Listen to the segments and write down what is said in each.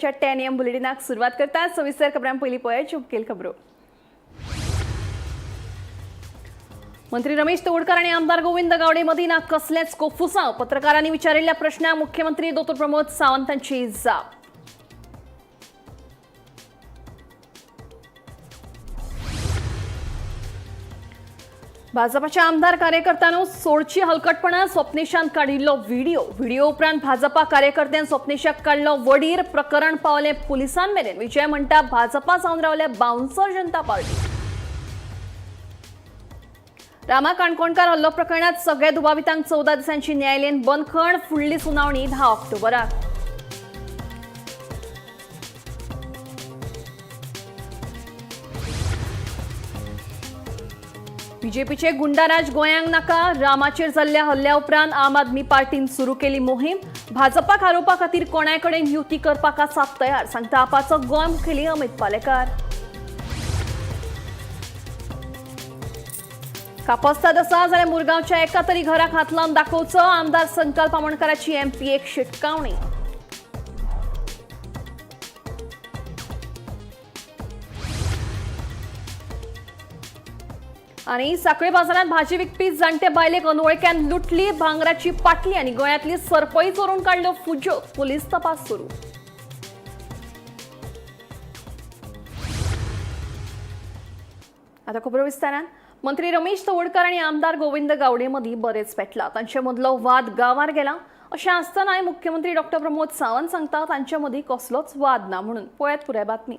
10 M बुलेटिनाक सुरवात करता. सविस्तर खबरां पयलीं पळोवया मुखेल खबरो. मंत्री रमेश तवडकर आणि आमदार गोविंद गावडे मदीं ना कसलेंच कोफुसांव. पत्रकारांनी विचारिल्ल्या प्रश्नाक मुख्यमंत्री दोतोर प्रमोद सावंतांची जाप. भाजपाच्या आमदार कार्यकर्त्यांनो सोडची हलकटपणा. स्वप्नेशान काडिल्लो व्हिडिओ. व्हिडिओ उपरांत भाजपा कार्यकर्त्यान स्वप्नेशाक काडलो वडीर. प्रकरण पावलें पुलिसां मेरेन. विजय म्हणटा भाजपा जावन रावल्या बाउन्सर जनता पार्टी. रामा काणकोणकार हल्लो प्रकरणात सगळ्या दुबावितांक 14 दिसांची न्यायालयीन बंदखण. फुडली सुनावणी 10 ऑक्टोबराक. बीजेपीचे गुंडाराज गोंयांक नाका. रामाचेर जाल्ल्या हल्ल्या उपरांत आम आदमी पार्टीन सुरू केली मोहीम. भाजपाक हारोवपा खातीर कोणाय कडेन युती करपाक आसात तयार, सांगता आपाचो गोंय मुखेली अमित पालेकार. कापस्ताद आसा जाल्यार मुरगांवच्या एका तरी घराक हात लावन दाखोवचो, आमदार संकल्प आमोणकाराची एमपी एक शिटकावणी. आणि साखळे बाजारात भाजी विकपी जाणटे बायलेक अनवळख्यान लुटली. भांगराची पाटली आणि गळ्यांतली सरपळी चोरून काडल्यो फुज्यो. पोलीस तपास सुरू. आता खबरो विस्तारान. मंत्री रमेश तवडकर आणि आमदार गोविंद गावडे मदीं बरेच पेटला. तांचे मदलो वाद गांवार गेला. अशें आसतनाय मुख्यमंत्री डॉक्टर प्रमोद सावंत सांगता तांचे मदीं कसलोच वाद ना म्हणून. पळयात पुराय बातमी.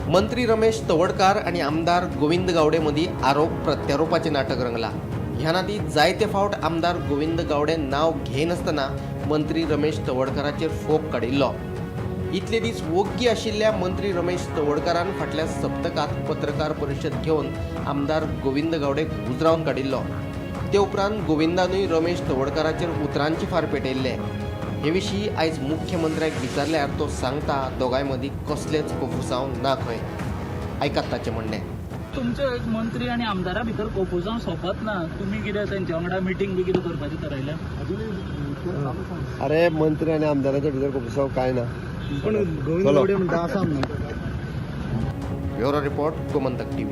मंत्री रमेश तवडकार आणि आमदार गोविंद गावडे मदीं आरोप प्रत्यारोपाचें नाटक रंगला. ह्या नादी जायते फावट आमदार गोविंद गावडे नांव घेयनासतना मंत्री रमेश तवडकाराचेर फोग काडिल्लो. इतले दीस वोग्गी आशिल्ल्या मंत्री रमेश तवडकारान फाटल्या सप्तकांत पत्रकार परिशद घेवन आमदार गोविंद गावडेक उजरावन काडिल्लो. ते उपरांत गोविंदानूय रमेश तवडकाराचेर उतरांची फार पेटयल्ले. हे विशीं आयज मुख्यमंत्र्याक विचारल्यार तो सांगता दोगांय मदीं कसलेच कोफुसांव ना खंय. आयकात ताचें म्हणणें. तुमचे एक मंत्री आणि आमदारा भितर कोफुसांव सोंपत ना. तुम्ही कितें तेंच्या वांगडा मिटींग बी कितें करपाचें थारायलें? अरे, मंत्री आणि आमदाराच्या भितर कोफुसांव काय ना. पण गोविंद गावडे म्हणटा आसा न्हू. Bureau report, Gomantak TV.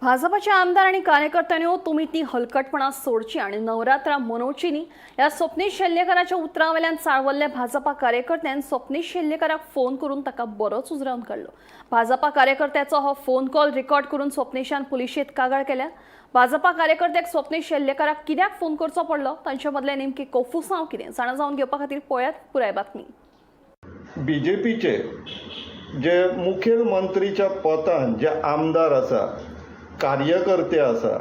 भाजपाच्या आमदार आणि कार्यकर्त्यांनी तुम्ही ती हलकटपणा सोडची आणि नवरात्रा मनोवची न्ही, ह्या स्वप्नेश शेल्येकराच्या उतरां वेल्यान चाळवल्ल्या भाजपा कार्यकर्त्यान स्वप्नेश शेल्येकराक फोन करून ताका बरोच उजरावन काडलो. भाजपा कार्यकर्त्याचो हो फोन कॉल रेकॉर्ड करून स्वप्नेशान पुलिशेंत कागाळ केल्या. भाजपा कार्यकर्त्याक स्वप्नेश शेल्येकराक कित्याक फोन करचो पडलो, तांचे मदलें नेमकें कोफुसांव कितें, जाणा जावन घेवपा खातीर पळयात पुराय बातमी. बीजेपीचे जे मुखेल मंत्रीच्या पदान जे आमदार आसा, कार्यकर्ते आसा,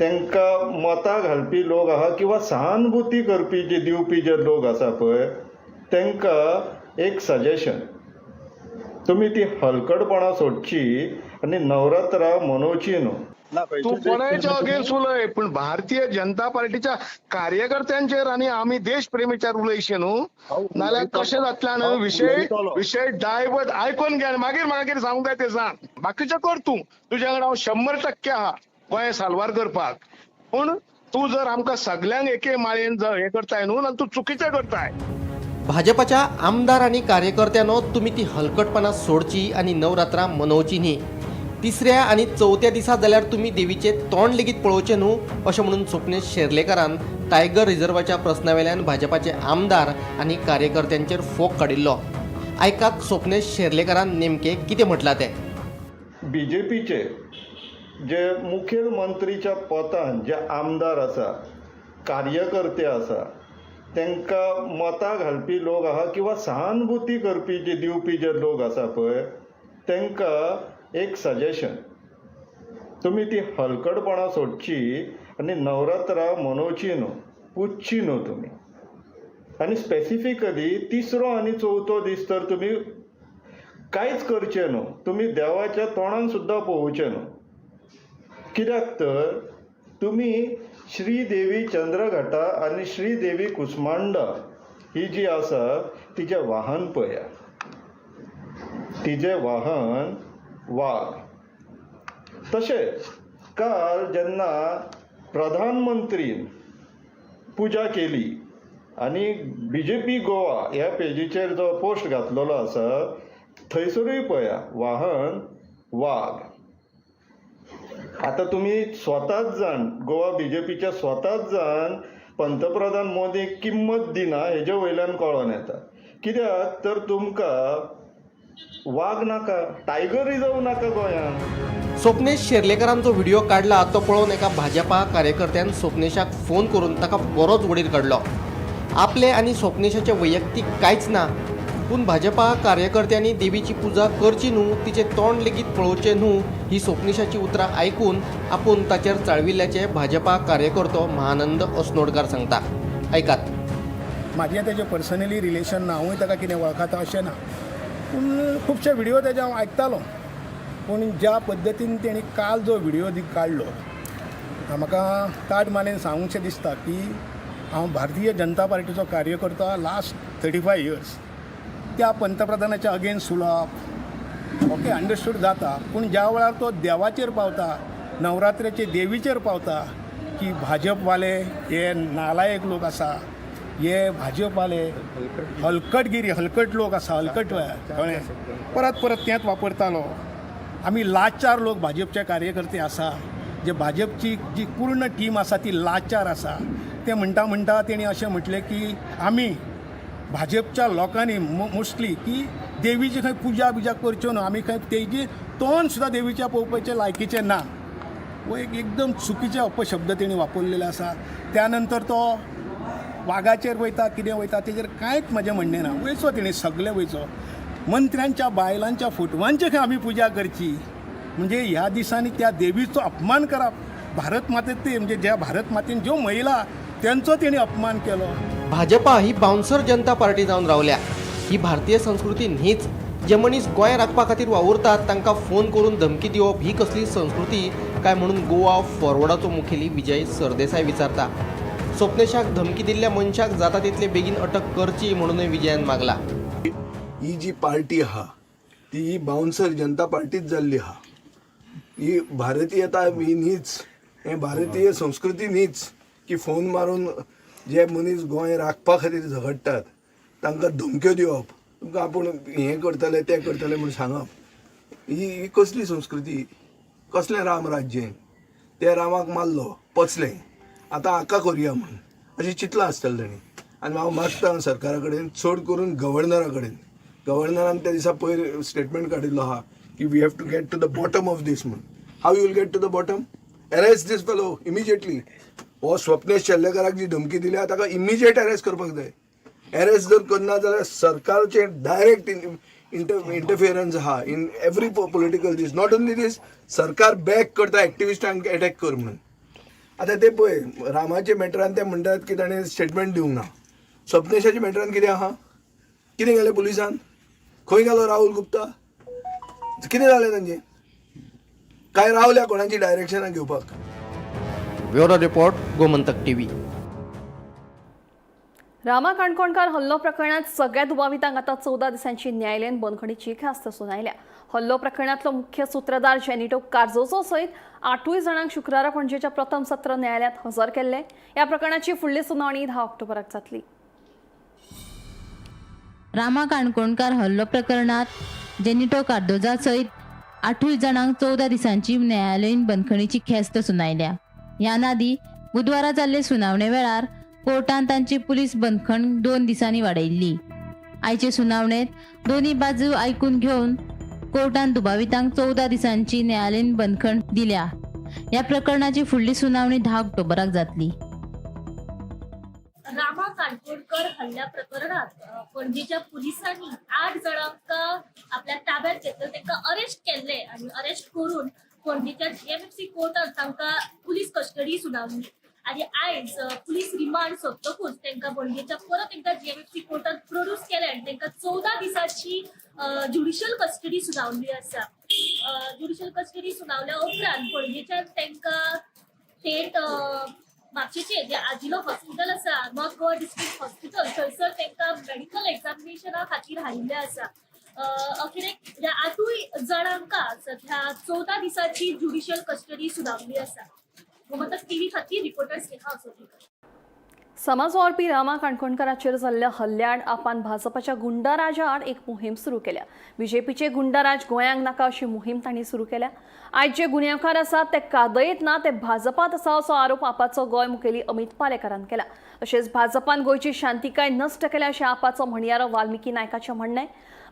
तांकां मतां घालपी लोक आहा किंवा सहानुभूती करपी जे दिवपी जे लोक आसा पळय, तांकां एक सजेशन, तुमी ती हलकटपणां सोडची आनी नवरात्रां मनोवची न्हू. तू कोणाच्या अगेन्स्ट उलय, पण भारतीय जनता पार्टीच्या कार्यकर्त्यांचेर आनी आमी देशप्रेमीच्यार उलयशे न्हू. नाल्यार कशें जातलें न्हू, विशय विशय डायवर्ट. आयकोन घे आनी मागीर म्हाका कितें सांगूंक जाय तें सांग. बाकीचें कर तूं. तुज्या वांगडा हांव 100% आहा गोंय साल्वार करपाक. पूण तूं जर आमकां सगल्यांक एके माळयेन हें करताय न्हू, जाल्यार तूं चुकीचें करताय. भाजपाच्या आमदार आणि कार्यकर्त्यांनो, तुम्ही ती हलकटपणा सोडची आणि नवरात्रां मनोवची न्ही. तिसऱ्या आणि चवथ्या दिसा जाल्यार तुमी देवीचें तोंड लेगीत पळोवचें न्हू, अशें म्हणून स्वप्नेश शेर्लेकारान टायगर रिझर्वाच्या प्रस्ना वेल्यान भाजपाचे आमदार आनी कार्यकर्त्यांचेर फोग काडिल्लो. आयकात स्वप्नेश शेर्लेकारान नेमकें कितें म्हटलां तें. बीजेपीचे जे मुखेल मंत्रीच्या पदान जे आमदार आसा, कार्यकर्ते आसा, तांकां मतां घालपी लोक आहा किंवा सहानुभूती करपी जे दिवपी जे लोक आसा पळय, तांकां एक सजेशन, तुमी ती हलकटपणां सोडची आनी नवरात्रां मनोवची न्हू, पुजची न्हू तुमी. आनी स्पेसिफिकली तिसरो आनी चवथो दीस तर तुमी कांयच करचें न्हू. तुमी देवाच्या तोंडान सुद्दां पळोवचें न्हू. कित्याक तर तुमी श्री देवी चंद्रघटा आनी श्री देवी कुस्मांडा ही जी आसा तिजें वाहन पळया. तिजें वाहन वाग. तशेंच काल जेन्ना प्रधानमंत्रीन पुजा केली आनी बीजेपी गोवा ह्या पेजीचेर जो पोस्ट घातलेलो आसा थंयसरूय पळया वाहन वाग. आतां तुमी स्वताच जाण, गोवा बीजेपीच्या स्वताच जाण पंतप्रधान मोदीक किंमत दिना हेजे वयल्यान कळोन येता. कित्याक तर तुमकां वाग नाका, टायगर रिजर्व नाका गोंयांत. स्वप्नेश शेर्लेकारांचो व्हिडिओ काडला तो पळोवन एका भाजपा कार्यकर्त्यान स्वप्नेशाक फोन करून ताका बरोच वडीर काडलो. आपले आनी स्वप्नेशाचें वैयक्तीक कांयच ना, पूण भाजपा कार्यकर्त्यांनी देवीची पुजा करची न्हू, तिचें तोंड लेगीत पळोवचें न्हू ही स्वप्नेशाची उतरां आयकून आपूण ताचेर चाळविल्ल्याचें भाजपा कार्यकर्तो महानंद अस्नोडकार सांगता. आयकात. म्हाजें तेजें पर्सनली रिलेशन ना, हांवूय ताका कितें वळखता अशें ना, पूण खुबशे व्हिडियो तेजे हांव आयकतालो. पूण ज्या पद्दतीन तेणी काल जो व्हिडियो काडलो, म्हाका ताट मानेन सांगूंकशें दिसता की हांव भारतीय जनता पार्टीचो कार्यकर्ता लास्ट 35 इयर्स. त्या पंतप्रधानाच्या अगेन्स्ट उलोवप ओके अंडरस्टूड जाता, पूण ज्या वेळार तो देवाचेर पावता, नवरात्रेचे देवीचेर पावता की भाजपवाले हे नालायक लोक आसा, हे भाजपवाले हलकटगिरी हलकट लोक आसा, हलकट कळ्ळें, परत परत तेंच वापरतालो. आमी लाचार लोक भाजपचे कार्यकर्ते आसा, जे भाजपची जी पूर्ण टीम आसा ती लाचार आसा. ते म्हणटा म्हणटा तेणी अशें म्हटलें की आमी भाजपच्या लोकांनी मोस्टली की देवीची खंय पुजा बिजा करच्यो न्हू, आमी खंय तेजी तोंड सुद्दां देवीच्या पळोवपाचें लायकीचें ना. हो एक एकदम चुकीचे अपशब्द तेणी वापरलेले आसा. त्यानंतर तो वागाचेर वयता, कितें वयता तेजेर कांयच म्हजें म्हणणें ना. वयचो तेणी सगळें वयचो, मंत्र्यांच्या बायलांच्या फोटवांचे खंय आमी पुजा करची, म्हणजे ह्या दिसांनी त्या देवीचो अपमान करप. भारत मातेत ते म्हणजे ज्या भारत मातेन ज्यो महिला तेंचो तेणी अपमान केलो. भाजपा ही बाउन्सर जनता पार्टी जावन रावल्या. ही भारतीय संस्कृती न्हीच. जे मनीस गोंय राखपा खातीर वावुरतात तांकां फोन करून धमकी दिवप ही कसली संस्कृती काय म्हणून गोवा फॉरवर्डाचो मुखेली विजय सरदेसाय विचारता. स्वप्नेशाक धमकी दिल्ल्या मनशाक जाता तितले बेगीन अटक करची म्हणूनय विजयान मागला. ही जी पार्टी आहा ती ही बाउन्सर जनता पार्टीच जाल्ली आहा. ही भारतीयता ही न्हीच, हें भारतीय संस्कृती न्हीच की फोन मारून जे मनीस गोंय राखपा खातीर झगडटात तांकां धमक्यो दिवप, तुमकां आपूण हें करतले तें करतले म्हूण सांगप, ही कसली संस्कृती, कसलें राम राज्य? ते रामाक मारलो पचलें, आतां हाका करुया म्हूण अशें चिंतलां आसतलें तांणी. आनी हांव मागता सरकारा कडेन, चड करून गव्हर्नरा कडेन, गव्हर्नरान त्या दिसा पयर स्टेटमेंट काडिल्लो आहा की we have to get to the bottom of this म्हूण. How you will get to the bottom? Arrest this fellow immediately. हो स्वप्नेश शेल्लेकाराक जी धमकी दिल्या ताका इमिजिएट अरेस्ट करपाक जाय. अरेस्ट जर करना जाल्यार सरकारचें डायरेक्ट इंटरफियरन्स आहा in every political this. Not only this, सरकार बॅक करता एक्टिविस्टांक एटॅक कर म्हणून. आतां ते पळय रामाच्या मॅटरान ते म्हणटात की ताणें स्टेटमेंट दिवंक ना. स्वप्नेशाच्या मॅटरान कितें आहा? कितें केलें पुलिसान? खंय गेलो राहुल गुप्ता? कितें जालें तांचें? काय रावल्या कोणाची डायरेक्शनां घेवपाक? Bureau report, Gomantak TV. Rama Kankonkar हल्लो प्रकरणात सगळ्या दुबावितांक आता 14 दिसांची न्यायालयीन बंदखणीची ख्यास्त सुनायल्या. हल्लो प्रकरणातलो मुख्य सूत्रधार जेनिटो कार्दोजो सयत 8 जाणांक शुक्रारा पणजेच्या प्रथम सत्र न्यायालयात हजर केल्ले. या प्रकरणाची फुडली सुनावणी 10 ऑक्टोबराक जातली. रामा काणकोणकार हल्लो प्रकरणात जेनिटो कार्दोजा सयत 8 जाणांक 14 दिसांची न्यायालयीन बंदखणीची ख्यास्त सुनायल्या. ह्या नादी बुधवारा जाल्ले सुनावणे वेळार कोर्टान तांची पुलीस बंदखण 2 दिसांनी वाडयल्ली. आयचे सुनावणेत दोन्ही बाजू आयकून घेवन कोर्टान दुबावितांक 14 दिसांची न्यायालयीन बंदखण दिल्या. ह्या प्रकरणाची फुडली सुनावणी 10 ऑक्टोबराक जातली. रामा काणकोणकर हल्ल्या प्रकरणात पणजेच्या पुलिसांनी 8 जाणांक आपल्या ताब्यात घेतले, तांकां अरेस्ट केल्ले आनी अरेस्ट करून पणजेच्या जीएमएफसी कोर्टान तांकां पुलीस कस्टडी सुनावली आनी आयज पुलीस रिमांड सोंपतकूच तांकां पणजेच्या परत एकदां जीएमएफसी कोर्टान प्रोड्यूस केले आनी तांकां 14 दिसांची ज्युडिशियल कस्टडी सुनावली आसा. ज्युडिशियल कस्टडी सुनावल्या उपरांत पणजेच्यान तांकां थेट म्हापशेचे जे आजिलो हॉस्पिटल आसा, नॉर्थ गोवा डिस्ट्रिक्ट हॉस्पिटल, थंयसर तांकां मेडिकल एग्जामिनेशना खातीर हाडिल्लें आसा. अखेरेक ह्या 8 जाणांका सध्या 14 दिसांची ज्युडिशियल कस्टडी सुनावली आसा. गोमंतक टीव्ही खातीर रिपोर्टर स्नेहा असोलीकर. समाज वावरपी रामा काणकोणकाराचेर जाल्ल्या हल्ल्याआड आपान भाजपाच्या गुंडाराजा आड एक मोहीम सुरू केल्या. बीजेपीचे गुंडाराज गोंयांक नाका अशी मोहीम तांणी सुरू केल्या. आयज जे गुन्यांवकार आसात ते कादयेंत ना, ते भाजपात आसा असो आरोप आपाचो गोंय मुखेली अमित पालेकारान केला. तशेंच भाजपान गोंयची शांतिकाय नश्ट केल्या अशें आपाचो म्हणयारो वाल्मिकी नायकाचें म्हणणें.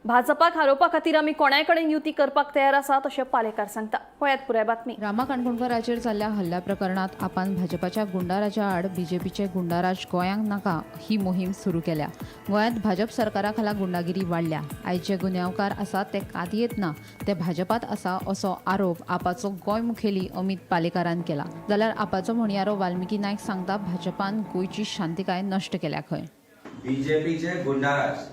भाजपाक हारोवपा खातीर आमी कोणाय कडेन युती करपाक तयार आसात अशें पालेकार सांगता. पळयात पुराय बातमी. रामा काणकोणकाराचेर जाल्ल्या हल्ल्या प्रकरणात आपान भाजपाच्या गुंडाराजा आड बीजेपीचे गुंडाराज गोंयांक नाका ही मोहीम सुरू केल्या. गोंयांत भाजप सरकारा खाला गुंडागिरी वाडल्या. आयज जे गुन्यांवकार आसात ते कादयेंत ना, ते भाजपात आसा असो आरोप आपाचो गोंय मुखेली अमित पालेकारान केला. जाल्यार आपाचो म्हणयारो वाल्मिकी नायक सांगता, भाजपान गोंयची शांतिकाय नश्ट केल्या खंय. बीजेपीचे गुंडाराज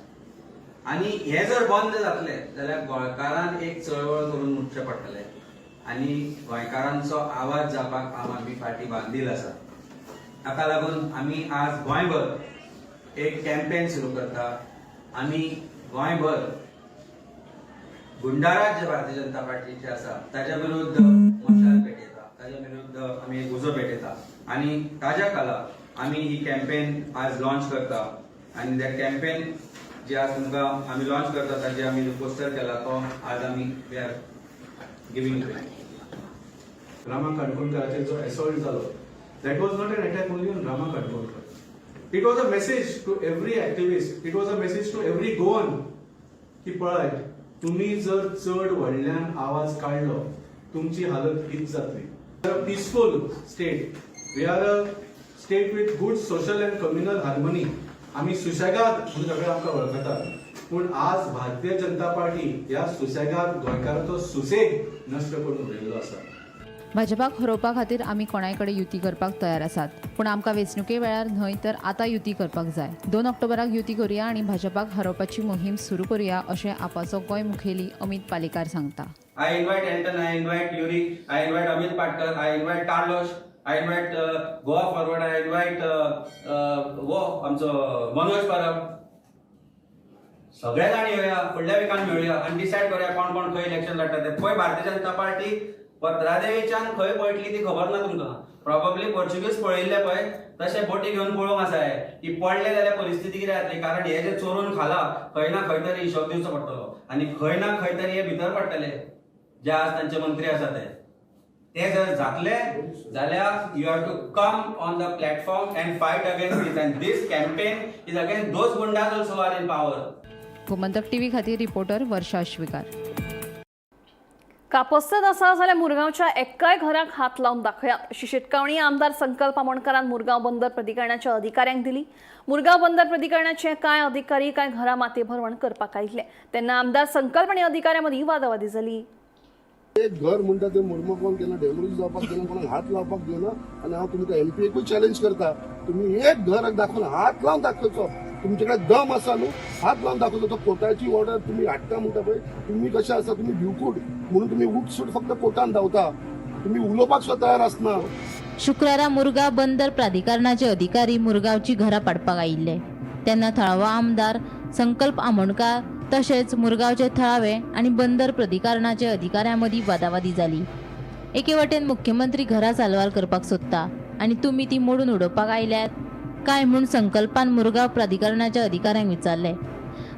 आनी हे जर बंद जातले जाल्यार गोंयकारान एक चळवळ करून उठचें पडटलें आनी गोंयकारांचो आवाज जावपाक आम आदमी पार्टी बांदील आसा. ताका लागून आमी आज गोंयभर एक कॅम्पेन सुरू करता. आमी गोंयभर गुंडाराज जे भारतीय जनता पार्टीचे आसा ताच्या विरुद्ध मशाल पेटयता, ताच्या विरुद्ध आमी एक उजो पेटयता आनी ताज्या खाला आमी ही कॅम्पेन आज लॉन्च करता. आनी that campaign जे आज तुमकां आमी लॉन्च करता ताजे आमी जो पोस्टर केला तो आज आमी we are giving. Rama काणकोणकाराचेर जो असॉल्ट जालो, that was not an attack only on Rama Kankonkar. It was a message to every activist, it was a message to every Goan की पळय, तुमी जर चड व्हडल्यान आवाज काडलो, तुमची हालत हीच जातली. Peaceful state, we are a state with good social and communal harmony. आमी सुशेगाद म्हणून सगळे आमकां वळखतात, पूण आज भारतीय जनता पार्टी ह्या सुशेगाद गोंयकाराचो सुसेग नश्ट करून उडयल्लो आसा. भाजपाक हरोवपा खातीर आमी कोणाय कडेन युती करपाक तयार आसात, पूण आमकां वेंचणुके वेळार न्हय तर आतां युती करपाक जाय. 2 ऑक्टोबराक युती करुया आनी भाजपाक हरोवपाची मोहीम सुरू करुया अशें आपाचो गोंय मुखेली अमित पालेकार सांगता. I invite Anton, I invite Yuri, I invite Amit Patkar, I invite Carlos, I invite Goa Forward, I invite वो आमचो मनोज परब. सगळे जाण येवया, फुडल्या विकान मेळुया आनी डिसायड करूया कोण कोण खंय इलेक्शन लढटा ते. खंय भारतीय जनता पार्टी पत्रादेवीच्यान खंय पळटली ती खबर ना तुमकां. प्रॉबब्ली पोर्चुगीज पळयल्ले पळय तशे बोटी घेवन पळोवंक आसा हे की पडले जाल्यार परिस्थिती कितें जातली, कारण हे जे चोरून खाला खंय ना खंय तरी हिशोब दिवचो पडटलो आनी खंय ना खंय तरी हे भितर पडटले जे आज तांचे मंत्री आसा ते. ते जर जातले जाल्यार you have to come on the platform and fight against this, and this campaign is against those gundas also are in power. Gomantak TV खातीर रिपोर्टर वर्षा आश्वेकार. कापस्ताद आसा जाल्यार मुरगांवच्या एक्काय घराक हात लावन दाखयात अशी शिटकावणी आमदार संकल्प आमोणकारान मुरगांव बंदर प्राधिकरणाच्या अधिकाऱ्यांक दिली. मुरगांव बंदर प्राधिकरणाचे कांय अधिकारी कांय घरां माती भरवण करपाक आयिल्ले तेन्ना आमदार संकल्प आनी अधिकाऱ्यां मदीं वादावादी जाली. एक घर म्हणटा ते मुर्मकोन केन्ना डेमोलिश जावपाक दिना, कोणाक हात लावपाक दिना. आनी हांव तुमकां एमपीएकूय चॅलेंज करता, तुमी एक घर दाखोवन हात लावन दाखयचो. तुमचे कडेन दम आसा न्हू, हात लावन दाखयचो. तो कोर्टाची ऑर्डर तुमी हाडटा म्हणटा पळय, तुमी कशें आसा, तुमी भिवकूट म्हणून तुमी उठसूट फक्त कोर्टान धांवता, तुमी उलोवपाक सुद्दां तयार आसना. शुक्रारा मुरगांव बंदर प्राधिकरणाचे अधिकारी मुरगांवची घरां पाडपाक आयिल्ले तेन्ना थळावो आमदार संकल्प आमोणकार तशेंच मुरगांवचे थळावे आनी बंदर प्राधिकरणाचे अधिकाऱ्यां मदीं वादावादी जाली. एके वटेन मुख्यमंत्री घरां साल्वार करपाक सोदता आनी तुमी ती मोडून उडोवपाक आयल्यात काय म्हूण संकल्पान मुरगांव प्राधिकरणाच्या अधिकाऱ्यांक विचारले.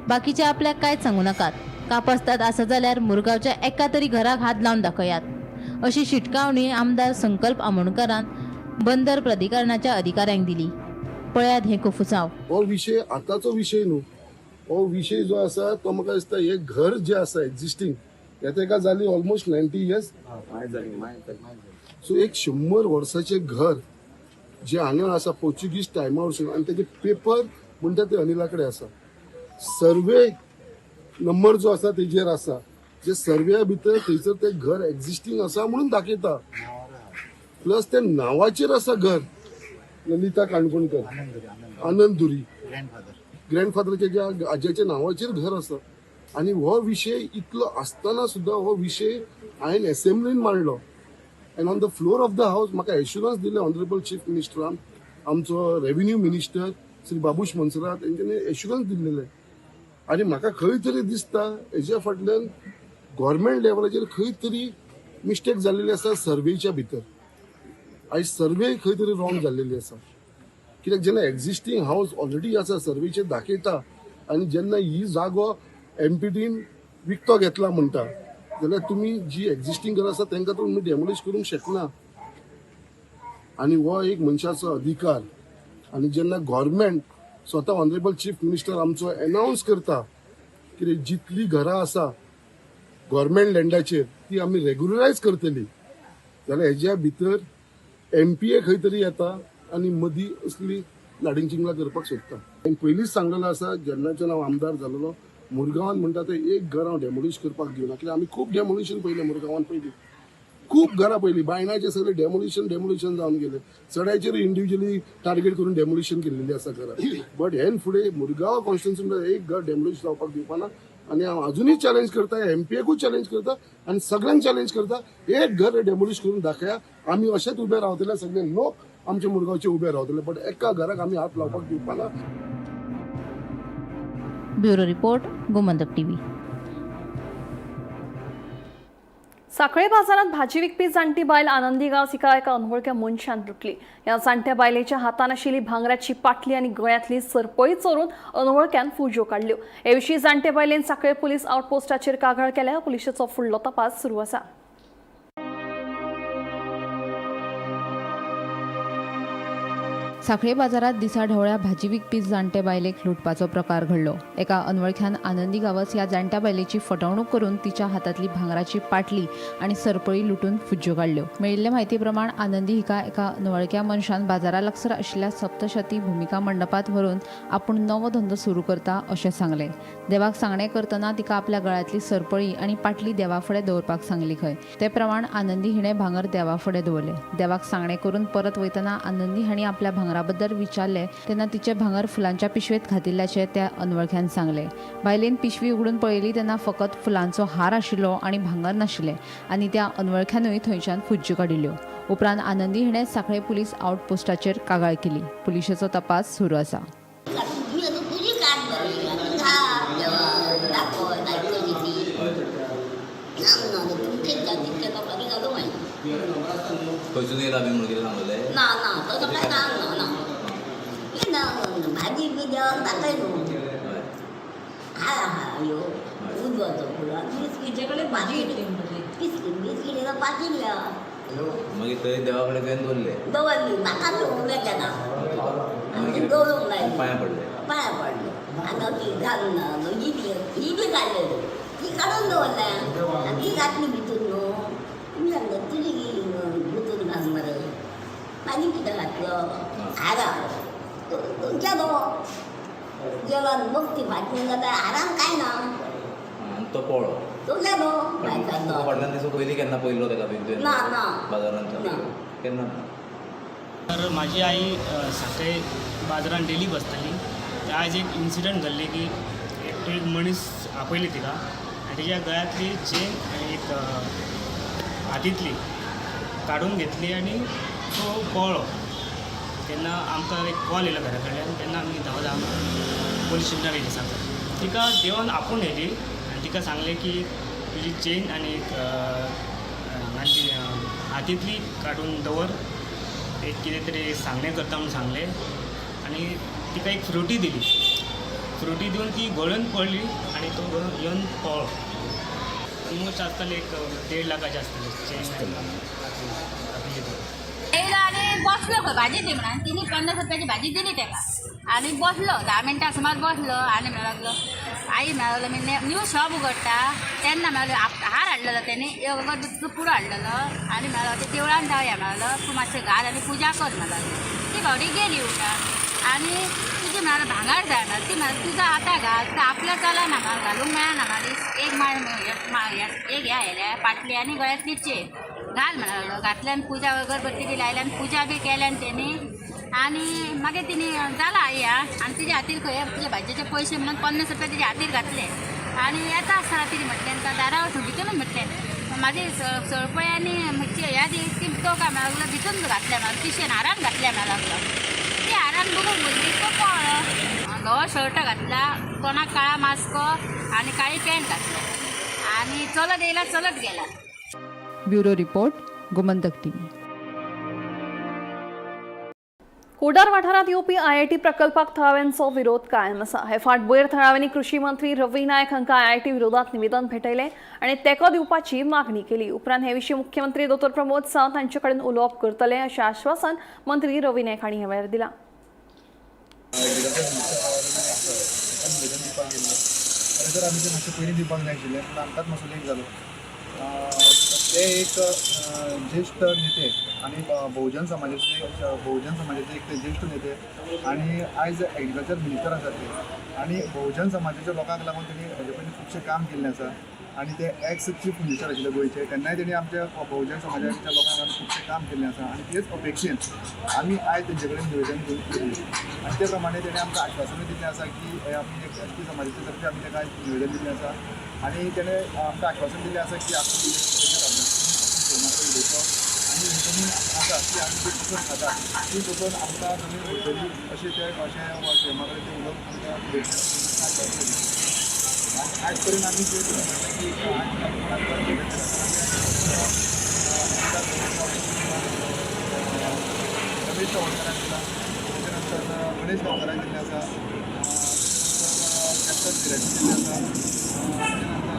बाकीचे आपल्याक कांयच सांगू नाकात, कापस्ताद आसा जाल्यार मुरगांवच्या एका तरी घराक हात लावन दाखयात अशी शिटकावणी आमदार संकल्प आमोणकारान बंदर प्राधिकरणाच्या अधिकाऱ्यांक दिली. पळयात हें कोफुसांव. हो विशय आतांचो विशय न्हू. हो विशय जो आसा तो म्हाका दिसता हे घर जे आसा एक्झिस्टींग हे तेका जाली ऑलमोस्ट 90 इयर्स. सो एक 100 वर्साचें घर जे हांगा आसा पोर्चुगीज टायमा वरसून आनी तेजे पेपर म्हणटा ते अनिला कडेन आसा. सर्वे नंबर जो आसा तेजेर आसा, जे सर्व्या भितर थंयसर ते घर एक्झिस्टींग आसा म्हणून दाखयता. प्लस ते नांवाचेर आसा घर, ललिता काणकोणकर, आनंद धुरी, ग्रँडफादराच्या ज्या आज्याच्या नांवाचेर घर आसा. आनी हो विशय इतलो आसतना सुद्दां हो विशय हांवें एसेंब्लीन मांडलो and on the floor of the house म्हाका एश्युरन्स दिलें ऑनरेबल चीफ मिनिस्टरान, आमचो रेव्हेन्यू मिनिस्टर श्री बाबूश मोन्सेरात, तेंच्यांनी एश्युरन्स दिल्लेले. आनी म्हाका खंय तरी दिसता हेज्या फाटल्यान गव्हर्मेंट लेवलाचेर खंय तरी मिस्टेक जाल्लेली आसा सर्वेच्या भितर. आयज सर्वे खंय तरी रॉंग जाल्लेली आसा. कित्याक जेन्ना एक्झिस्टींग हावस ऑलरेडी आसा, सर्वेचेर दाखयता आनी जेन्ना ही जागो एमपीडीन विकतो घेतला म्हणटा जाल्यार तुमी जी एक्झिस्टींग घरां आसा तांकां तुमी डेमोलिश करूंक शकना. आनी हो एक मनशाचो अधिकार. आनी जेन्ना गव्हर्मेंट स्वता ऑनरेबल चीफ मिनिस्टर आमचो एनावन्स करता की जितली घरां आसा गव्हर्मेंट लँडाचेर ती आमी रेगुलरायज करतली, जाल्यार हेज्या भितर एमपीए खंय तरी येता आनी मदीं असली लाडिंग चिंगलां करपाक सोदता. हांवें पयलींच सांगलेलो आसा, जेन्नाच्यान हांव आमदार जालेलो मुरगांवान म्हणटा ते एक घर हांव डेमोलिश करपाक दिवना, कित्याक आमी खूब डेमोलिशन पळयलें मुरगांवान, पयलीं खूब घरां पयलीं बायणाचे सगळे डेमोलिशन जावन गेले, सड्याचेर इंडिविज्युअली टार्गेट करून डेमोलिशन केल्लेली आसा घरां. बट हेन फुडें मुरगांव कॉन्स्टिट्युन्सी एक घर डेमोलिश जावपाक दिवपाना. आनी हांव अजुनूय चॅलेंज करता, एमपीएकूय चॅलेंज करता आनी सगळ्यांक चॅलेंज करता, एक घर डेमोलिश करून दाखया. आमी अशेच उबे रावतले, सगळे लोक आमचे मुरगांवचे उबे रावतले, बट एका घराक आमी हात लावपाक दिवपाना. Bureau report, Gomantak TV. Sanquelim बाजारात भाजी विकपी जाणटी बायल आनंदी गांवस हिका एका अनवळख्या मनशान लुटली. ह्या जाणट्या बायलेच्या हातान आशिल्ली भांगराची पाटली आनी गळ्यांतली सरपळी चोरून अनवळख्यान फुज्यो काडल्यो. हे विशीं जाणटे बायलेन सांखळे पुलीस आउटपोस्टाचेर कागाळ केल्या. पुलिशेचो फुडलो तपास सुरू आसा. सांखळे बाजारात दिसा ढवळ्या भाजी विकपी जाणटे बायलेक लुटपाचो प्रकार घडलो. एका अनवळख्यान आनंदी गांवस ह्या जाणट्या बायलेची फटवणूक करून तिच्या हातांतली भांगराची पाटली आनी सरपळी लुटून फुज्ज्यो काडल्यो. मेळिल्ले म्हायती प्रमाण आनंदी हिका एका अनवळख्या मनशान बाजारा लागसर आशिल्ल्या सप्तशती भुमिका मंडपात व्हरून आपूण नवो धंदो सुरू करता अशें सांगलें. देवाक सांगणें करतना तिका आपल्या गळ्यांतली सरपळी आनी पाटली देवा फुडें दवरपाक सांगली खंय. ते प्रमाण आनंदी हिणें भांगर देवा फुडें दवरलें. देवाक सांगणें करून परत वयतना आनंदी हांणी आपल्या भांगराबद्दल विचारले तेन्ना तिचे भांगर फुलांच्या पिशवेत घातिल्ल्याचें त्या अनवळख्यान सांगलें. बायलेन पिशवी उगडून पळयली तेन्ना फकत फुलांचो हार आशिल्लो आनी भांगर नाशिल्लें आनी त्या अनवळख्यानूय थंयच्यान फुज्ज्यो काडिल्ल्यो. उपरांत आनंदी हिणें सांखळे पुलीस आउटपोस्टाचेर कागाळ केली. पुलिशेचो तपास सुरू आसा. खंयसून येयला बी म्हणून कितें सांगलें? ना ना तसो काय सांगना ना. ना भाजी बी देवाक दाखय न्हू. हा हा यो उजवाचो फुलां बिस्किटे कडेन भाजी बिस्कीट बिस्किट पाकिल्ल्या मागीर थंय देवा कडेन तुवें दवरले? दवरली म्हाका न्हू बेजाना दवरूंक लायली. पांयां पडले? पांयां पडले आनी ती घालून ही बी ही बी काडलेली ती काडून दवरल्या आनी ती घातली भितून न्हू. तुमी सांगता तुजी भितून घाल मरे. आनी कितें घातलो हारा गेलो गेलो बघ ती फाटल्यान जाता हारान काय ना. तो पळ्ळो? तो गेलो. फाटल्यान दिसूंक पयलीं केन्ना पळयल्लो ताका बी तुवें? ना ना बाजारांत केन्ना ना. तर माझी आई सांखळे बाजारान डेली बसताली. आयज एक इन्सिडंट घडले की एकटो एक मनीस आपयली तिका आनी तिच्या गळ्यांतली चेन आनी एक हातींतली काडून घेतली आनी तो पळ्ळो. तेन्ना आमकां एक कॉल येयलो घरा कडल्यान, तेन्ना आमी धांवत धांवत पोलीस स्टेशनार येयली सांखळे. तिका देवान आपोवन येयली आनी तिका सांगलें की तुजी चेन आनी एक हांगाची हातींतली काडून दवर, एक कितें तरी सांगणें करता म्हूण सांगलें आनी तिका एक फ्रुटी दिली. फ्रुटी दिवन ती गळून पडली आनी तो येवन पळ्ळो. ऑलमोस्ट आसतले एक 1.5 लाखाचे आसतले चेन. येयलो आनी बसलो खंय भाजी दी म्हणून तिने 50 रुपयाची भाजी दिली ताका आनी बसलो 10 मिनटां सुमार बसलो आनी म्हणूंक लागलो आई म्हणूंक लागलो मी न्यू शॉप उगडटा तेन्ना म्हणलो हार हाडलेलो तेणी एक अगरबत्तीचो पुडो हाडलेलो आनी म्हणलो ते देवळान जावया म्हणलो तूं मातशें घाल आनी पुजा कर म्हणलो. ती बावडी गेली उठा आनी तुजी म्हळ्यार भांगर जाय म्हणल्यार ती म्हळ्यार तुजो आतां घाल तर आपल्या चलना म्हाका घालूंक मेळना म्हाका एक माळ एक ह्या हेल्या पाटली आनी गळ्यांतली चेन घाल म्हणलो. घातल्यान पुजा अगरबत्ती बी लायल्यान पुजा बी केल्यान तेणी आनी मागीर तिणी जाला आई हा आनी तिच्या हातीर खंय तुज्या भाजयेचे पयशे म्हणून 50 रुपया तिच्या हातीर घातले आनी येता आसतना तिणें म्हटलें दारावर भितूनच म्हटलें म्हाजी सळपळी आनी ह्या दी ती तो काय म्हणूंक लागलो भितून घातल्या म्हणून पिशेन हारान घातल्या म्हणूंक लागलो. ती हारान बघून भुरगीं तो पळ्ळो. धवो शर्ट घातला, तोंडाक काळा मास्क आनी काळी पॅन्ट घातल्या आनी चलत येयला चलत गेला. Bureau report, Gomantak TV. Kodar वाठारांत येवपी आयआयटी प्रकल्पाक थळाव्यांचो विरोध कायम आसा. हे फाटभुंयेर थळाव्यांनी कृशी मंत्री रवी नायक हांकां आयआयटी विरोधात निवेदन भेटयलें आनी तेंको दिवपाची मागणी केली. उपरांत हे विशीं मुख्यमंत्री डॉ प्रमोद सावंत हांचे कडेन उलोवप करतले अशें आश्वासन मंत्री रवी नायक हांणी ह्या वेळार दिलां. खरें तर आमी ते मातशें पयलीं दिवपाक जाय आशिल्लें, पूण आमकांच मातसो लेट जालो. ते एक ज्येश्ठ नेते आनी बहुजन समाजाचे एक ते ज्येश्ठ नेते आनी आयज एग्रीकल्चर मिनिस्टर आसात ते, आनी बहुजन समाजाच्या लोकांक लागून तेणी हेजे पयलीं खुबशें काम केल्लें आसा. आनी ते एक्स चीफ मिनिस्टर आशिल्ले गोंयचे, तेन्नाय तेणी आमच्या बहुजन समाजाच्या लोकांक लागून खुबशें काम केल्लें आसा. आनी तेच अपेक्षेन आमी आयज तेंचे कडेन निवेदन घेवन गेल्ले आनी ते प्रमाणे तेणी आमकां आश्वासनूय दिल्लें आसा की आमी एक एस टी समाजाचे तर्फे आमी ताका निवेदन दिल्लें आसा. आनी तेणें आमकां आश्वासन दिल्लें आसा की आपूण उलयतलो आनी ही जमीन आसा ती आमी ती कसोवन खाता, ती कसोवन आमकां जमीन उरतली अशें ते अशें सीएमा कडेन ते उलोवन आमकां आश्वासन दिलें. आनी आयज पर्यंत आमी जे म्हणटा की रमेश तवडकाराक दिला, तेच्या नंतर गणेश गांवकाराक दिल्लें आसा, कॅप्टन धिराजी दिल्लें आसा, तेच्या नंतर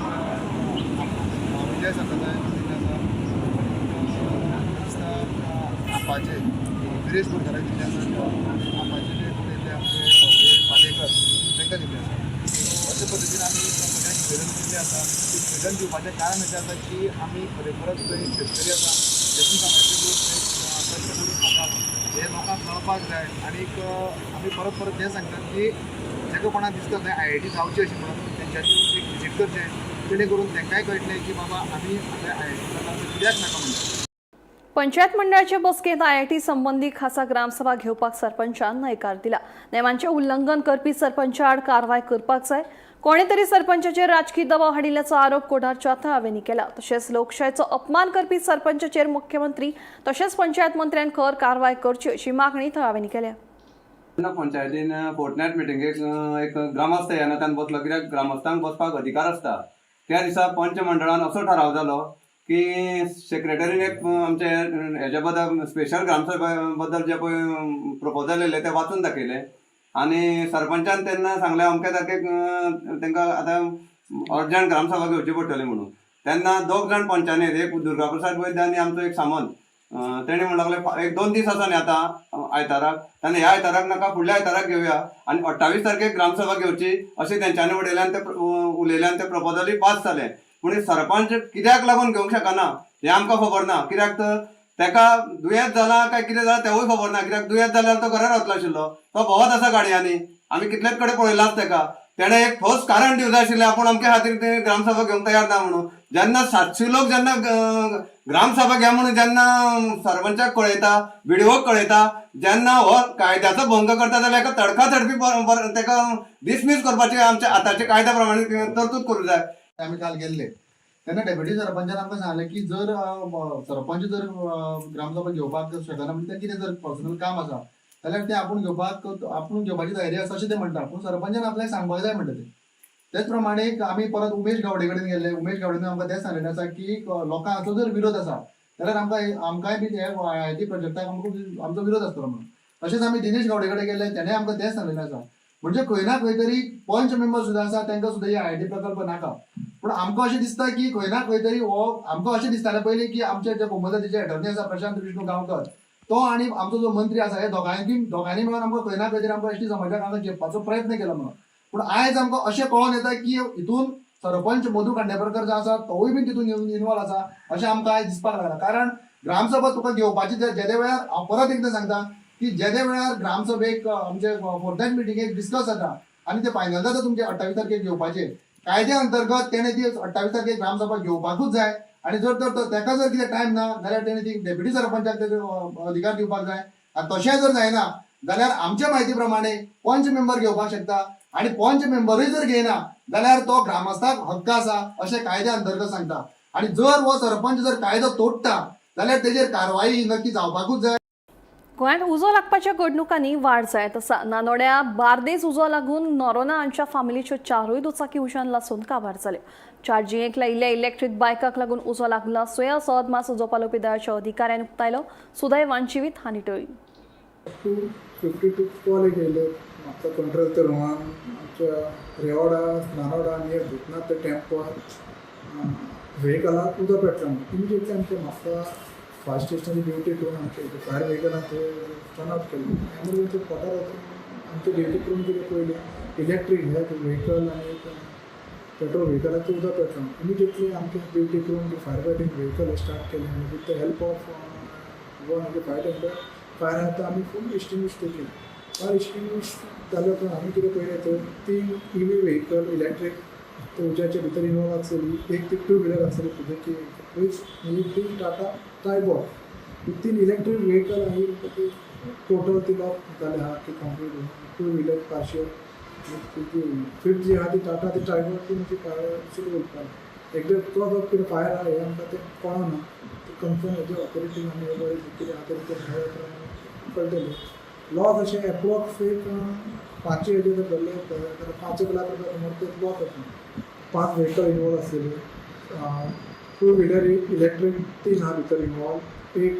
विजय सरदेसाय दिल्लें आसा, दिसता आपाचे विरेश बोरकाराक दिल्लें आसा, आनी आपाचे जे कोण येयल्ले आमचे पालेकर तांकां दिल्लें आसा. अशे पद्दतीन आमी सगळ्यांक निवेदन दिल्लें आसा. निवेदन दिवपाचें कारण अशें आसा की आमी खरेखरच थंय शेतकरी आसा, शेती समाजाचे लोक थंय कश्ट करून खातात, हे लोकांक कळपाक जाय. आनीक आमी परत परत हें सांगतात की जेका कोणाक दिसता थंय आयआयटी जावची अशें म्हणून तेंच्यांनी एक विजीट करचें, जेणे करून तांकांय कळटलें की बाबा आमी आतां आयआयटी प्रकल्प कित्याक नाका म्हणटा. पंचायत मंडळाचे बसकेंत आयआयटी संबंदी खासा ग्रामसभा घेवपाक सरपंचान न्हयकार दिला. नेमांचें उल्लंघन करपी सरपंचा आड कारवाय करपाक जाय. कोणे तरी सरपंचाचेर राजकी दबाव हाडिल्ल्याचो आरोप कोडारच्या थळाव्यांनी केला. तशेंच लोकशायचो अपमान करपी सरपंचाचेर मुख्यमंत्री तशेंच पंचायत मंत्र्यान खर कारवाय करची अशी मागणी थळाव्यांनी केल्या. पंचायतीन फोर्टनायट मिटिंगेक एक ग्रामस्थ ह्या नात्यान बसलो, कित्याक ग्रामस्थांक बसपाक अधिकार आसता. त्या दिसा पंच मंडळान असो ठराव जालो की सेक्रेटरीन एक आमचे हेज्या बद्दल स्पेशल ग्रामसभा बद्दल जे पळय प्रपोजल येयल्लें तें वाचून दाखयलें आनी सरपंचान तेन्ना सांगलें अमके तारखेक तांकां आतां अर्जंट ग्रामसभा घेवची पडटली म्हणून. तेन्ना दोग जाण पंचांनी, एक दुर्गाप्रसाद वैद्य आनी आमचो एक सामंत, तेणी म्हणूंक लागले एक दोन दीस आसा न्ही आतां आयताराक, तेन्ना ह्या आयताराक नाका फुडल्या आयताराक घेवया आनी 28 तारखेक ग्रामसभा घेवची अशें तेंच्यांनी उडयलें आनी ते उलयलें आनी ते प्रपोजलूय पास जालें. पूण सरपंच कित्याक लागून घेवंक शकना हें आमकां खबर ना, कित्याक तर ताका दुयेंत जालां काय कितें जालां तेवूय खबर ना, कित्याक दुयेंत जाल्यार तो घरा रावतलो आशिल्लो, तो भोंवत आसा गाडयांनी, आमी कितलेच कडेन पळयलाच ताका. तेणें एक ठोस कारण दिवंक जाय आशिल्लें आपूण अमके खातीर ते ग्रामसभा घेवंक तयार ना म्हणून. जेन्ना 700 लोक जेन्ना ग्रामसभा घे म्हणून जेन्ना सरपंचाक कळयता, बीडीओक कळयता, जेन्ना हो कायद्याचो भंग करता जाल्यार एका तडका तडपी ताका डिसमीस करपाची आमच्या आतांच्या कायद्या प्रमाणे तरतूद करूंक जाय. आमी काल गेल्ले तेन्ना डेप्युटी सरपंचान आमकां सांगलें की जर सरपंच जर ग्रामसभा घेवपाक शकना म्हणजे कितें जर पर्सनल काम आसा जाल्यार तें आपूण घेवपाची तयारी आसा अशें ते म्हणटा, पूण सरपंचान आपल्याक सांगपाक जाय म्हणटा ते. तेच प्रमाणे आमी परत उमेश गावडे कडेन गेल्ले, उमेश गावडेन आमकां तेंच सांगलेलें आसा की लोकांचो जर विरोध आसा जाल्यार आमकांय बी हे आयआयटी प्रोजेक्टाक आमचो विरोध आसतलो म्हणून. तशेंच आमी दिनेश गावडे कडेन गेल्ले, तेणें आमकां तेंच सांगलेलें आसा. म्हणजे खंय ना खंय तरी पंच मेंबर सुद्दां आसा तांकां सुद्दां ही आयआयटी प्रकल्प नाका. पूण आमकां अशें दिसता की खंय ना खंय तरी हो आमकां अशें दिसतालें पयलीं की आमचे जे गोमंतकाचे एटर्नी आसा प्रशांत विष्णू गांवकर तो आनी आमचो जो मंत्री आसा हे दोगांयनी मेळून आमकां खंय ना खंय तरी आमकां एसटी समाजाक आमकां चेपपाचो प्रयत्न केलो म्हणून. पूण आयज आमकां अशें कळोन येता की हितून सरपंच मधू खांडेपारकर जो आसा तोवूय बीन तितून इनवॉल्व आसा अशें आमकां आयज दिसपाक लागला. कारण ग्रामसभा तुका घेवपाची जेदे वेळार हांव परत एकदां सांगता की जेदे वेळार ग्रामसभेक आमचे फोर्टनायट मिटिंगेक डिस्कस जाता आनी ते फायनल जाता तुमचे 28 तारखेक घेवपाचे, कायद्या अंतर्गत तेणें ती 28 तारखेक ग्रामसभा घेवपाकूच जाय. आनी जर तर ताका जर कितें टायम ना जाल्यार तेणें ती डेप्युटी सरपंचाक तेजो अधिकार दिवपाक जाय. आनी तशें जर जायना जाल्यार आमच्या म्हायती प्रमाणे पंच मेंबर घेवपाक शकता आनी पंच मेंबरूय जर घेयना जाल्यार तो ग्रामस्थाक हक्क आसा अशें कायद्या अंतर्गत सांगता. आनी जर हो सरपंच जर कायदो तोडटा जाल्यार तेजेर कारवाई ही नक्की जावपाकूच जाय. गोंयांत उजो लागपाच्या घडणुकांनी वाड जायत आसा. नानोड्या बार्देस उजो लागून नोरोना हांच्या फामिलीच्यो 4 दुचाकी उज्यान लासून काबार जाल्यो. चार्जिंगेक लायिल्ल्या इलेक्ट्रीक बायकाक लागून उजो लागला असो अदमास उजो पालोवपी दळाच्या अधिकाऱ्यान उक्तायलो. सुदैवान जिवीत हानी टळ्ळी. 2:52 कॉल एक येयले म्हापसा कंट्रोल रुमान आमच्या रेवाडा नानोडा नियर भूतनाथ ते टेम्पोर व्हेकलाक उदक पेटला म्हणून. इमिजिएटली आमच्या म्हापसा फायर स्टेशनाची ड्युटी करून आमचे फायर व्हेकलान थंय टर्न आउट केल्ले. एमरजन्सी स्पॉटार वचून आमची ड्युटी करून कितें पयलें इलेक्ट्रीक हे व्हेकल आनी एक पेट्रोल व्हेकलाचें उदक पेटलां. इमिजिएटली आमचे ड्युटी करून फायर फायटींग व्हेकल स्टार्ट केलें आनी with the help of one of the fire tender fire आहा तो आमी फूल एक्सटिंग्विश केली. फायर एक्सटिंग्विश जाल्या उपरांत आमी कितें पळयलें तर 3 EV vehicle electric ते उज्याच्या भितर इनवॉल्व आसलेली. एक ती टू व्हिलर आसलेली सुझुकी एक ती टाटा ट्रायबॉर. ही 3 इलेक्ट्रीक व्हेकल आनी टोटल ती लॉस जाले आहा की complete two wheeler partial. Fifth जी आहा ती टाटा ती ट्रायबॉर ती मातशी पार्शियल उरपाली. एक्झॅक्ट कॉज ऑफ कितें फायर आहा हें आमकां तें कळना. ते कन्सर्न हेजे ऑथॉरिटीक आमी बरें कितें आहा तें कळटलें. लॉस अशें एप्रोक्स एक 5 हेजेर जर धरलें जाल्यार 5 लाख रुपया सुमार ते लॉस जाता. 5 व्हेकल इनवॉल्व आसलेली, टू व्हिलर इलेक्ट्रीक 3 आहा भितर इनवॉल्व, एक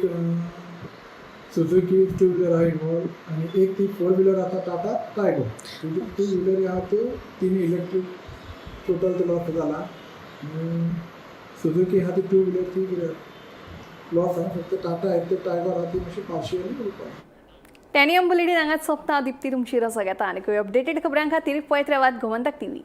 सुझुकी टू व्हिलर आहा इनवॉल्व आनी एक ती फोर व्हिलर आसा टाटा ट्रायबॉर. टू व्हिलर आहा त्यो 3 इलेक्ट्रीक टोटल ते लॉस जाला. आनी सुझुकी आहा ती टू व्हिलर ती लॉस आहा, फक्त टाटा एक ते ट्रायबॉर आहा ती मातशी पार्शियली उरपा. टेनियम बुलेटीन हांगाच सोंपता. दीप्ती तुमची रजा घेता आनी अपडेटेड खबरां खातीर पळयत रावात गोमंतक टीव्ही.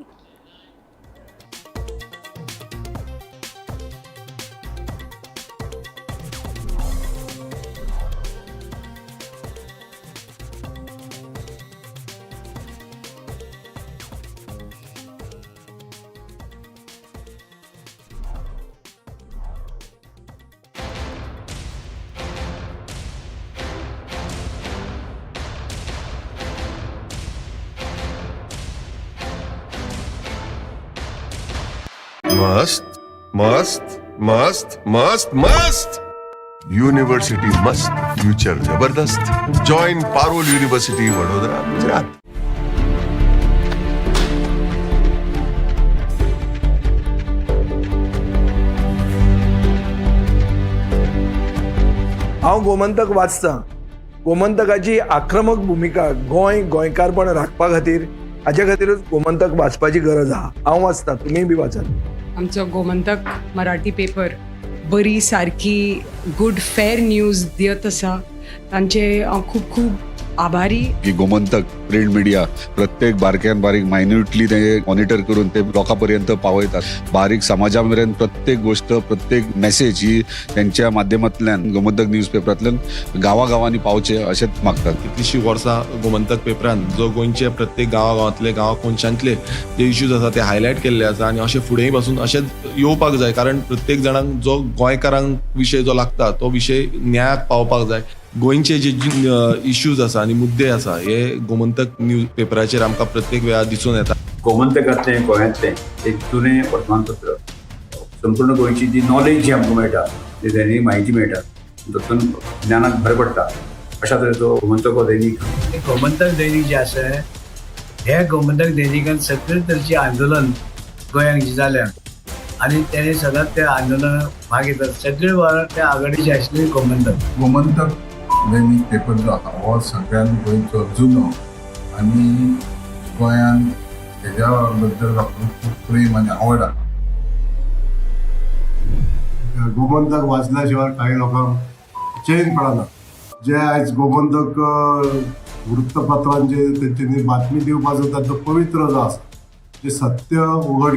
मस्त मस्त मस्त मस्त मस्त यूनिवर्सिटी मस्त, फ्यूचर जबरदस्त. Join Parul university, Vadodara, Gujarat. हांव गोमंतक वाचतां. गोमंतकाची आक्रमक भुमिका गोंय गोंयकारपण राखपा खातीर हाजे खातीरूच गोमंतक वाचपाची गरज आहा. हांव वाचतां, तुमीय बी वाचात. आमचो गोमंतक मराठी पेपर बरी सारकी गुड फेर न्यूज दियत आसा, तांचे हांव खूब खूब आभारी. की गोमंतक प्रिंट मिडिया प्रत्येक बारक्यान बारीक मायन्युटली ते मॉनिटर करून ते लोकां पर्यंत पावयतात. बारीक समाजा मेरेन प्रत्येक गोष्ट, प्रत्येक मेसेज ही त्यांच्या माध्यमांतल्यान गोमंतक न्यूज पेपरांतल्यान गांवागांवांनी पावचे अशेंच मागतात. कितलीशीं वर्सां गोमंतक पेपरान जो गोंयचे प्रत्येक गांवागांवांतले, गांवा कोनशांतले जे इश्यूज आसा ते हायलायट केल्ले आसा आनी अशें फुडेंय पासून अशेंच येवपाक जाय, कारण प्रत्येक जाणांक जो गोंयकारांक विशय जो लागता तो विशय न्यायाक पावपाक जाय. गोंयचे जे इश्यूज आसा आनी मुद्दे आसा हे गोमंतक न्यूज पेपराचेर आमकां प्रत्येक वेळार दिसून येता. गोमंतकांतलें गोंयांतलें एक जुनें वर्तमानपत्र, संपूर्ण गोंयची जी नॉलेज जी आमकां मेळटा, जी दैनीक म्हायती मेळटा, तातूंत ज्ञानाक भर पडटा. अशा तरेचो गोमंतक हो दैनीक. गोमंतक दैनीक जें आसा हे गोमंतक दैनिकान सगळे तरेचें आंदोलन गोंयांत जी जाल्या आनी तेणे सदांच त्या आंदोलनाक भाग घेतात. सगळे वावर त्या आघाडीचे आशिल्ले गोमंतक. गोमंतक दैनीक पेपर जो आसा हो सगळ्यान गोंयचो जुनो आनी गोंयान हेज्या बद्दल लोकांक खूब प्रेम आनी आवड आसा. गोमंतक वाचल्या शिवाय काही लोकांक चेन पडना. जे आयज गोमंतक वृत्तपत्रांचे तेंच्यांनी बातमी दिवपाचो तांचो पवित्र जो आसा, जे सत्य उघडकी